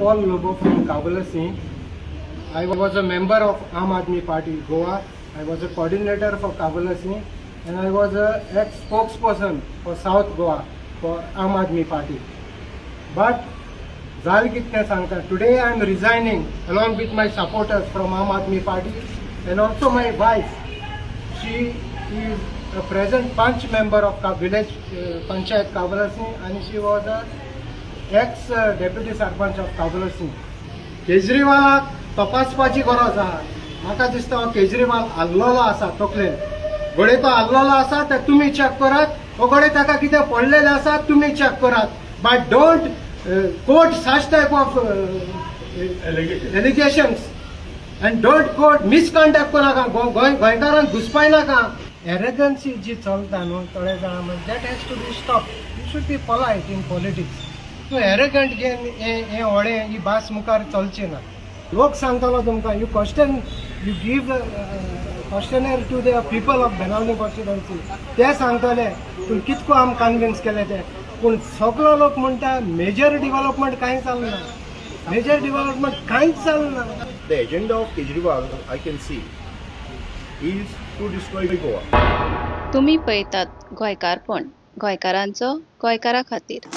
Paul Lobo from Cavelossim. I was a member of Aam Aadmi Party Goa. I was a coordinator for Cavelossim and I was a ex spokesperson for South Goa for Aam Aadmi Party. But जालें कितें तें सांगता. Today I am resigning along with my supporters from Aam Aadmi Party and also my wife. She is a present panch member of village panchayat Cavelossim and she was a ex deputy sarpanch of Cavelossim. केजरीवालाक तपासपाची गरज आहा. म्हाका दिसता हो केजरीवाल आल्लोलो आसा तकलेन. घडये तो आल्लोलो आसा ते तुमी चॅक करात वो घडये ताका कितें पडलेलें आसा तुमी चॅक करात, but don't quote such type of allegations and don't quote misconduct करनाका. गोंय गोंयकारांक घुसपायनाका. एरोगन्सी जी चलता न्हू थोडे जाणां, that has to be stop. You should be polite in politics. तूं एरोगंट घेवन हें हें व्हडें ही भास मुखार चलची ना. लोक सांगतलो तुमकां. You question, you give questionnaire to the people of Benaulim constituency, ते सांगतले तूं कितको आम कन्विन्स केले ते. पूण सगलो लोक म्हणटा मेजर डिवलपमेंट कांय जालें ना, मेजर डिवलपमेंट कांयच जालें ना. The agenda of Kejriwal, I can see, is to destroy Goa. तुमी पळयतात गोंयकारपण, गोंयकारांचो गोंयकारा खातीर.